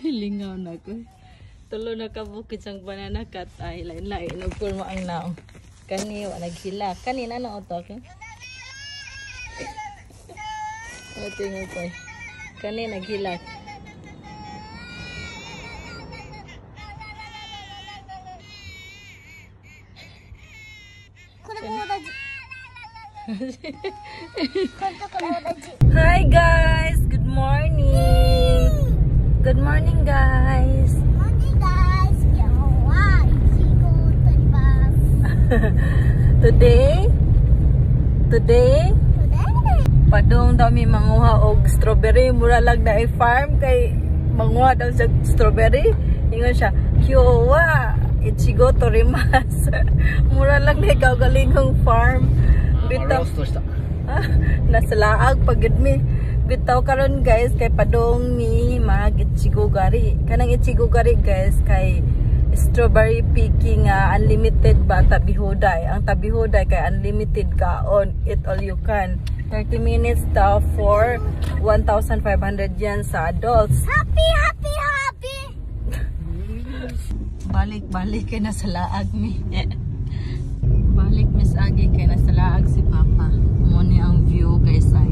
Lingaw na ko. Tulo na ka bukid sang banana cut ay lain-lain nagpulma ang naong. Kani wa naghila. Kani na na oto ke. O tingog ko. Kani naghilak. Hi guys, good morning. Good morning guys. Morning guys. Today, today, padung daw mi manguha og strawberry, mura lang na farm kay manguha daw sa strawberry. Ingon siya, kyowa ichigo torimasu. Mura lang na ikaw galingong farm. Bitaw nasa laag pagid mi. Bitaw karon guys kay padung mi mag ichigo gari. Kanang ichigo gari guys kay strawberry picking unlimited ba tabihoday. Ang tabihoday kay unlimited kaon, eat all you can. 30 minutes daw for 1,500 yen sa adults. Happy happy happy. Balik balik kay nasa laag mi. Balik Miss Agi kay nasa laag si Papa. Mo ni ang view guys ay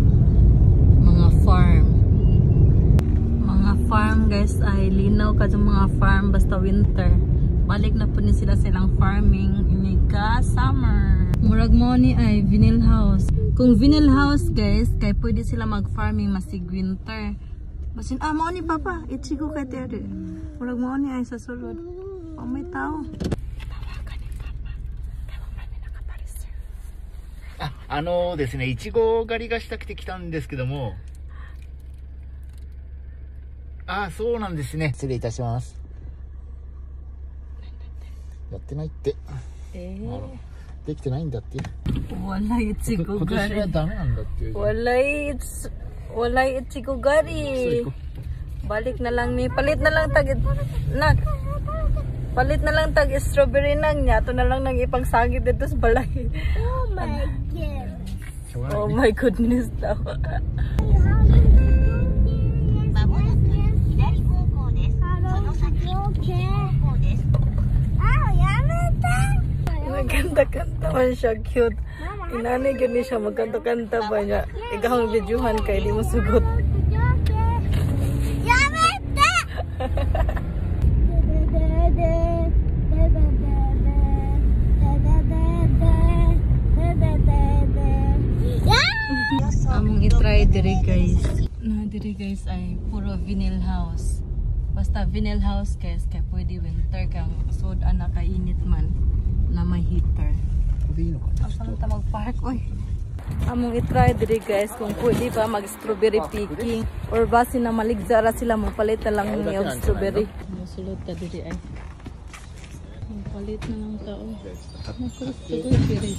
mga farm. Mga farm guys ay linaw ka sa mga farm basta winter. Balik na po ni sila silang farming inig ka summer. Murag mo ni ay vinyl house. Kung vinyl house guys kay pwede sila mag-farming masig winter. Basin ah mo ni Papa ichigo kay tere. Murag mo ni ay sa sulod. Oh, may tao. Tawagan ni Papa. Kaya marami nakapareserve. ですね、いちご狩りがしたくて来たんですけども。あ、そうなんですね。失礼いたします。やってないって。できてないんだって。 Walay ichigo 今年は gari. ダメなんだって。 Walay walay ichigo gari. Balik na lang mi. Palit na lang tag nak. Palit na lang tag strawberry nang niya. Ito na lang nang ipangsangit dito sa balay. Oh my goodness. Oh my goodness daw. Nagkanta-kanta man siya, cute. Inanay gani siya, magkanta-kanta ba niya. Ikaw ang videohan kay di mo sugot. Among i-try diri guys. Na diri guys ay puro vinyl house. Basta vinyl house guys kay pwede winter kang sud ana kay init man na may heater. Asa ta mag-park oy. Among i-try diri guys kung pwede ba mag strawberry picking or basi na maligzara sila mo palit na lang ni og strawberry. Mosulod ta diri ay. Palit na lang ta oy. Strawberry.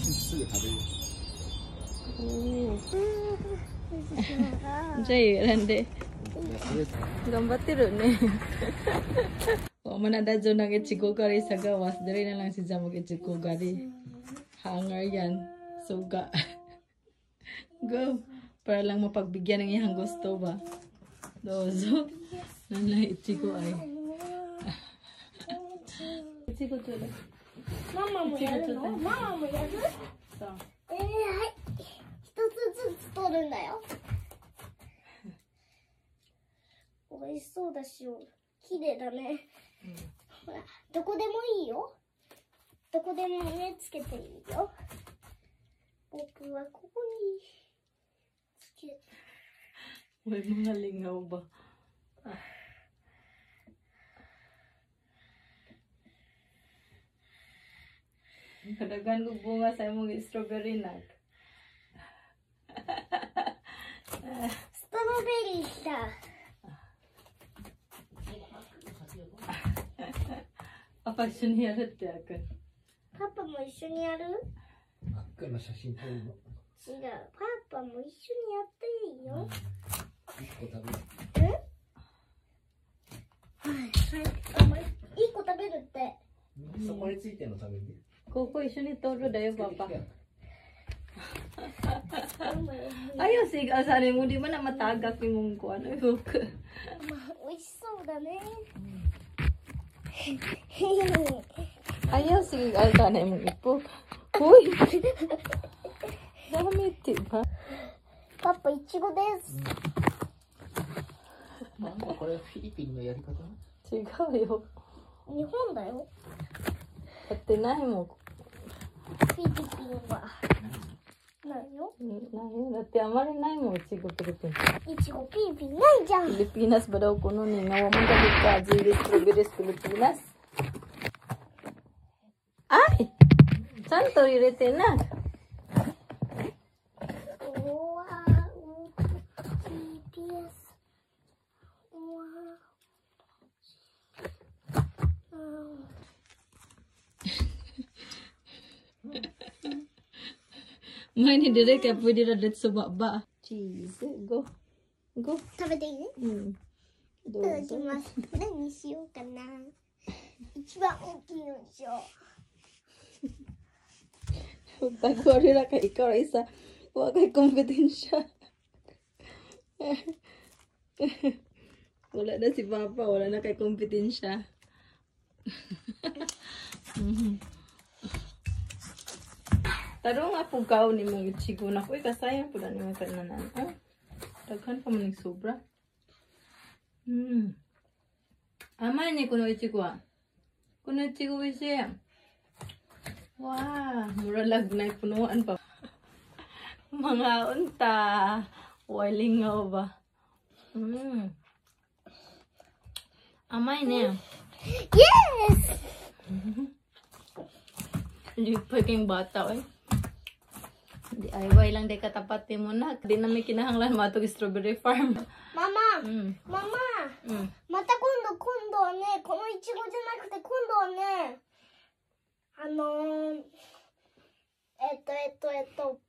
Oh. Jay, rande. Gambatiro ni. Wa man na dadyo nang ichigo gari sa gawas. Diri na lang si Jamog ichigo gari. Hanger yan. Suga. Go. Para lang mapagbigyan ng iyang gusto ba. Dozo. Nanay ichigo ay. Ichigo chula. ママもやるの？ママもやる？ So. はい。一つずつ取るんだよ。美味しそうだし、綺麗だね。ほら、どこでもいいよ。どこでもね、つけていいよ。僕はここにつけ。 May mga lingaw ba? Kadagan ko bunga sa imong strawberry nak. ストロベリーだ。 パ一緒にやるってあくん。パパも一緒にやる？あっくんの写真撮るの。違う、パパも一緒にやっていいよ。一個食べる。はいはい。あ、もう一個食べるって。そこについてるの食べる。ここ一緒に撮るだよ、パパ。Ayaw, sige. Asari mo, di ba na matagak yung kuan? Ay, 美味しそうだね。 Ayaw, sige, alta na imong ipok. Uy! Dami, diba? パパ、いちごです。なんだこれ、フィリピンのやり方？違うよ。日本だよ。だってないもん。フィリピンはないよ。 ないだってあまりないもん、いちごフィリピン。いちごフィリピンないじゃん。 Pilipinas ba daw kuno ni nga wa man ka ka strawberries Pilipinas. Ay! ちゃんと入れてな。おわう GPS おわうん。 May ni dire kay pwede ra dito sa baba. Cheese. Go. Go. 食べていい？うん。どいただうぞ。きます。何にしようかな。一番大きいのにしよ。 Tagwari ra kay ikaw ra isa. Wa kay kompetensya. Wala na si Papa, wala na kay kompetensya. Tarong nga po kaon ni mong ichigo na ko. Kasayang po na ni mong tanan. Oh, daghan pa man sobra. 甘いね、このいちごは。このいちご美味しい。わあ、mura lag na punuan pa. Mga unta. Walingaw ba? 甘いね。う。イエス。 Lipay kayong bata, oy. DIY lang di katapat mo na. Di na may kinahanglan matog strawberry farm. ママ、ママ、また今度、今度はね、このいちごじゃなくて、今度はね、あのー、えっと、えっと、えっと、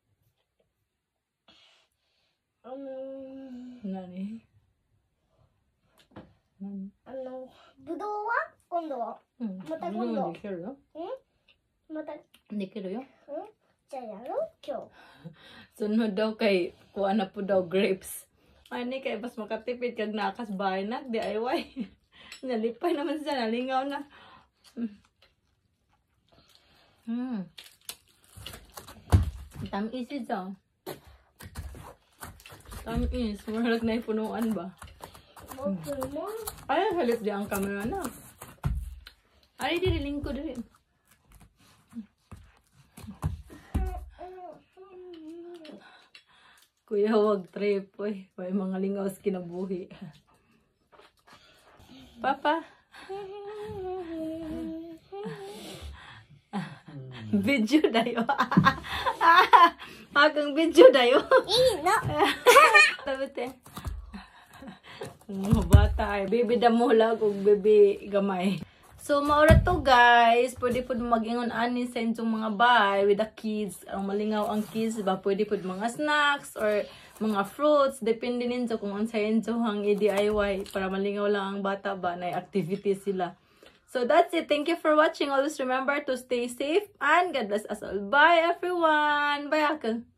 あのー、 何何？ぶどうは今度は。うん。また今度。できるよ。うん、また。できるよ。うん、じゃあやろう、今日。 Sunod daw kay kuha na po daw grapes. Ay, ni kay mas makatipid kag nakas bahay na DIY. Nalipay naman siya, nalingaw na. Tamis siya. Tamis. Murag na punuan ba? 僕も。 Ay, halip di ang camera na. Ay, di lingkod rin. Kuya, wag trip. Uy, may mga lingaw sa kinabuhi. Papa. Video dayo. Hagang video dayo. いいの。 Tabi te. Mga bata ay. Baby damolag ug baby gamay. So, maura to guys. Pwede po mag-ingon ani sa inyong mga bahay with the kids. Ang malingaw ang kids ba? Pwede po mga snacks or mga fruits. Depende ninyo kung unsa inyo ang i-DIY para malingaw lang ang bata ba na activity sila. So, that's it. Thank you for watching. Always remember to stay safe and God bless us all. Bye, everyone. Bye, Akang.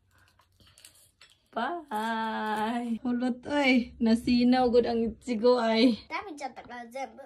Bye. Hulot, ay. Nasinaw gud ang ichigo, ay. 食べちゃったから全部。